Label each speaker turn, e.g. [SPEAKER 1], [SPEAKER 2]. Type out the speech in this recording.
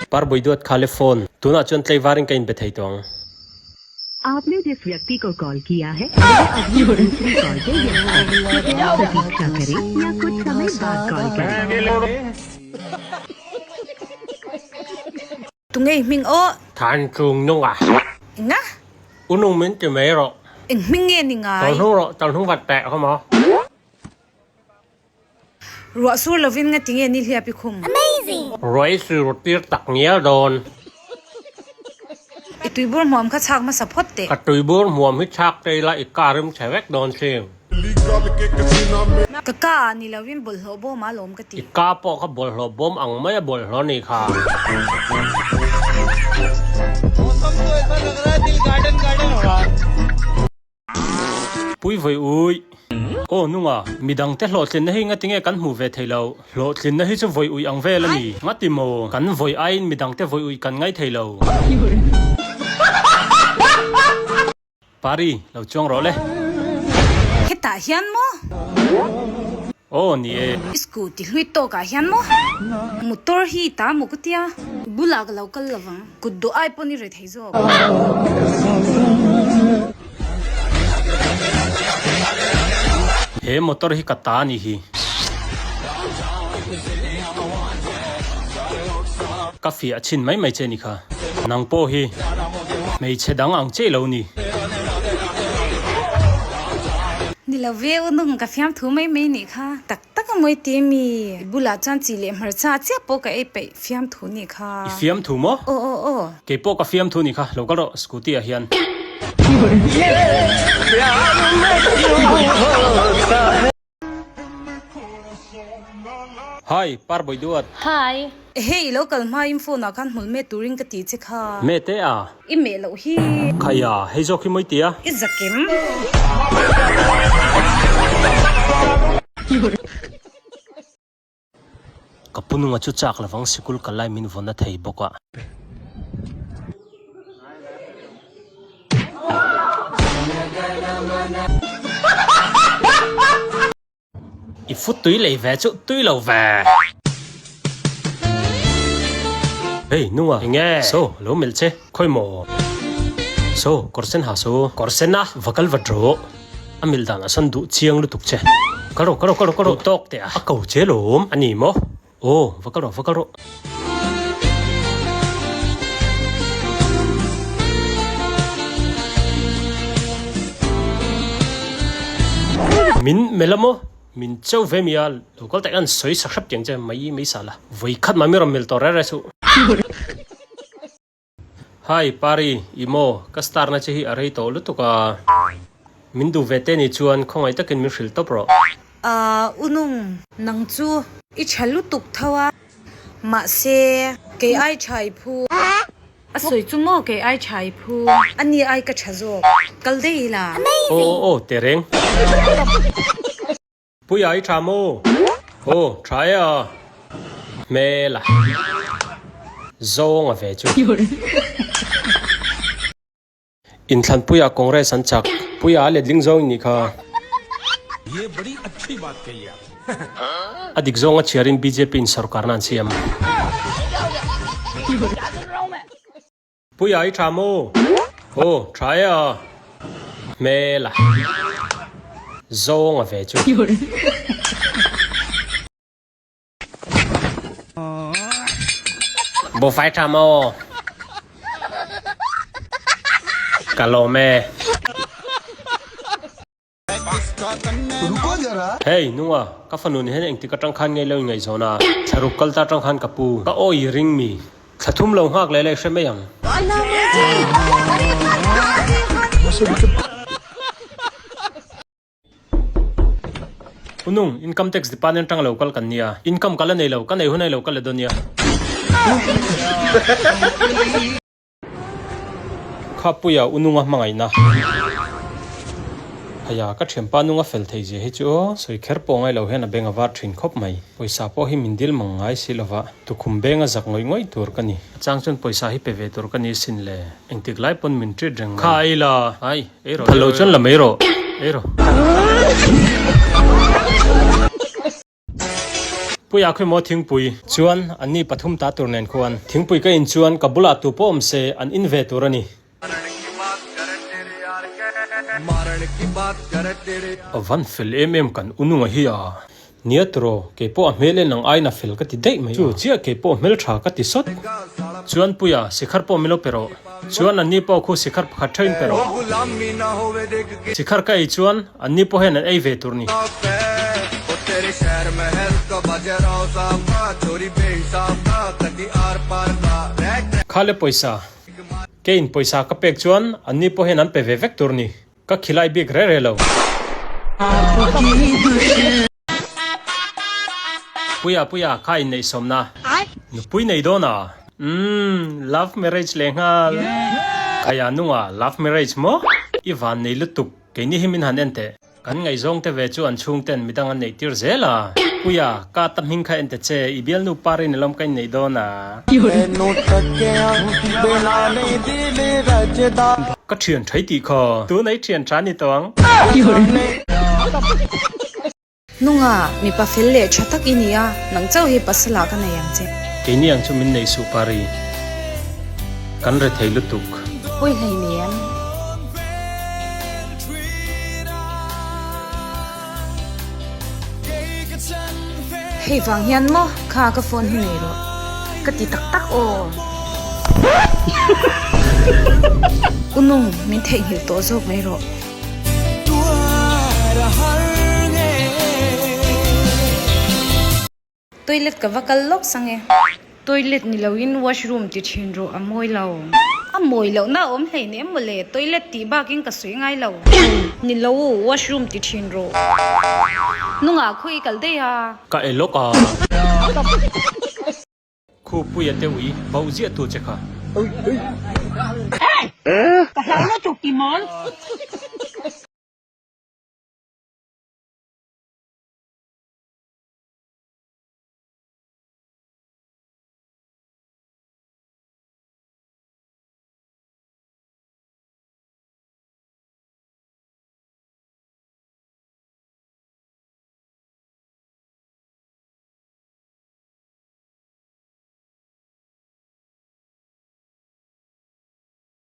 [SPEAKER 1] Parbawi duat kha le phone. Tunah chuan tlaivarin ka inbe thei tawh ang.
[SPEAKER 2] Aapne jis vyakti ko call kiya hai vah abhi doosri call pe vyast hai. Kripaya pratiksha kare ya kuch samay baad call kare.
[SPEAKER 3] Tunge i hming aw?
[SPEAKER 1] Than chung nung a.
[SPEAKER 3] Enga?
[SPEAKER 1] U nung min ti mai rawh.
[SPEAKER 3] Eng hming nge ni ngai?
[SPEAKER 1] Tawlh hnung rawh, tawlh hnung vat teh khaw maw?
[SPEAKER 3] Ruah sur lovin nga tinge ni hliap i khum?
[SPEAKER 1] Ruah i sur tir tak ngial dawn.
[SPEAKER 3] I tuibur hmuam kha chhak hmasa phawt teh.
[SPEAKER 1] Ka tuibur hmuam hi chhak te ila i car rim chhe vek dawn si.
[SPEAKER 3] Ka ka ah ni lovin bawlhhlawh bawm ah lawm ka ti.
[SPEAKER 1] I ka pawh kha bawlhhlawh bawm ang mai a bawlhhlawh ni kha. Pui vawi ui. Aw nunga, midangte hlawhtlinna hi ngatinge kan hmuh ve thei lo? Hlawhtlinna hi chu vawi ui ang vel a ni. Ngati maw? Kan vawi aiin midangte vawi ui kan ngai thei lo. Pari, lo chuang rawh le.
[SPEAKER 3] Hetah hian maw?
[SPEAKER 1] Aw ni e.
[SPEAKER 3] I scooty hlui tawkah hian maw? Motor hi ta maw ka tia? Bulah ka lo kal lovang. Kut duh ai pawn i re thei zawk.
[SPEAKER 1] He motor hi ka ta a nih hi. Ka fiah chhin mai mai che ni kha. Nang pawh hi hmeichhe dang ang che lo ni.
[SPEAKER 3] Ni lo ve u nung ka fiam thu mai mai nih kha. Tak tak a mawi ti mi. I bulah chuan chi leh hmarcha chiah pawh ka ei peih fiam thu nih kha.
[SPEAKER 1] I fiam thu maw?
[SPEAKER 3] Aw aw aw.
[SPEAKER 1] Kei pawh ka fiam thu nih kha, lo kal rawh scooty ah hian. Hi, Parbawi Duat.
[SPEAKER 3] Hi. Ehe, i lo kal hma in phone ah khan hmul met turin ka tih che kha.
[SPEAKER 1] Meh te a.
[SPEAKER 3] I meh loh hi.
[SPEAKER 1] Khaia, hei zawk hi mawi tia.
[SPEAKER 3] I zakim.
[SPEAKER 1] Ka pu nunga chu chak lovang sikul kal lai min vawn a thei bawk a. I fut tui lei ve chu tui lo ve. Hey nunga enge so lo melh che khawi maw so kawr sen ha so kawr sen a va kal vat rawh. A mil dan a sawn duh chiang lutuk che. Kal rawh, kal rawh, kal rawh, kal rawh. Tawk teh a. A ko che lawm a ni maw? Aw, va kal rawh, va kal rawh. Min melh a maw? Min cheu ve mi a, lo kal tak hian sawi sak hrep tiang che mai mai sal a. Vawi khat mah mi rawn mil tawh reh reh suh. Hi Pari, i maw? Ka star na che hi a rei tawh lutuk a. Min duh ve te ni chuan khawngaih takin min hrilh tawp rawh.
[SPEAKER 3] Ahh u nung, nang chu i tha lutuk tho a, mahse kei ai tha i phu. A sawi chu maw kei ai tha i phu? A ni ai ka tha zawk, kal daih ila.
[SPEAKER 1] Aw aw aw, tereng. Puia i tha maw? Aw, tha e a. Hmel a. Zawng a ve chu. Inthlanpuia Congress an chak. Puia a letling zawng i nih kha. A dik zawng a chhiarin bjp in sorkarna an siam. Puia i tha maw? Aw, tha e a. Hmel a. Zawng a ve chu. Buhfai tha maw? Ka lawm e. Hey, nunga, ka fanu ni hian engtik atang khan ngei lo in ngaihzawn a, thla ruk kal ta atang khan ka pu, ka awi i ring mi, thla thum lo nghak leh leh hre mai ang. U nung, income tax department atang lo kal kan nia, income ka la nei lo, ka nei hun ai lo kal la dawn nia. Khapuia u nunga hmangaihna. Haya, ka thianpa nunga fel thei zia hi chu aw, sawi kher pawh ngai lo hian a beng a var thin khawp mai. Pawisa pawh hi min dil mang ngai si lova, tukhum benga zak ngawih ngawih tur ka ni. A chang chuan pawisa hi pe ve tur ka ni sin le, engtik lai pawn min treat reng mai. Kha ei la, ai, ei rawh, phal lo chuan la mai rawh. Ei rawh. Puia khawi maw thingpui? Chuan anni pathum ta tur nen khuan thingpui ka in chuan ka bulah tu pawh awm se an in ve tur a ni. A van fel em em kan ununga hi a. Nia turaw, kei pawh a hmel en ang aiin a fel ka ti daih mai a. Chu chiah kei pawh hmel tha ka ti sawt. Chuan Puia, sikhar pawh min lo pe rawh. Chuan anni pawh khu sikhar pakhat theuhin pe rawh. Sikhar ka ei chuan anni pawh hian an ei ve tur ni. Khale pawisa, keiin pawisa ka pek chuan anni pawh hian an pe ve vek tur ni. Ka khilai bik re re lo. Puia puia kha inneih sawmna. Nupui nei dawn a? Umm love marriage leh nghal. Khaia nunga love marriage maw? I van nei lutuk keini hi min han en teh. Kan ngaihzawng te ve chu an chhung ten midang an neih tir zel a. Puia, ka ta hming kha en ta che, i bialnu par in alawm ka inneih dawn a. Ka thian thai tih kha. Tun ei thian tha ni tawh ang.
[SPEAKER 3] Nunga, mipa fel leh tha tak i ni a, nang chauh hi pasal ah ka nei ang che.
[SPEAKER 1] Keini ang chu min nei suh Pari. Kan rethei lutuk.
[SPEAKER 3] Pawi hlei nem. Hei vang hian maw kha ka phone hi nei rawh ka ti tak tak aw. U nung min theihnghilh tawh zawk mai rawh. Toilet ka va kal lawk sang e. Toilet ni loin washroom ti thin rawh a mawi lo. A mawi lohna a awm hlein em mawle, toilet tih bakin ka sawi ngai lo. Ni lo, washroom ti thin rawh. Nungah khaw i kal daih a.
[SPEAKER 1] Ka e lawk a. Khu Puia te ui bauh ziah tu che kha.
[SPEAKER 4] Ka hlau lutuk ti mawl.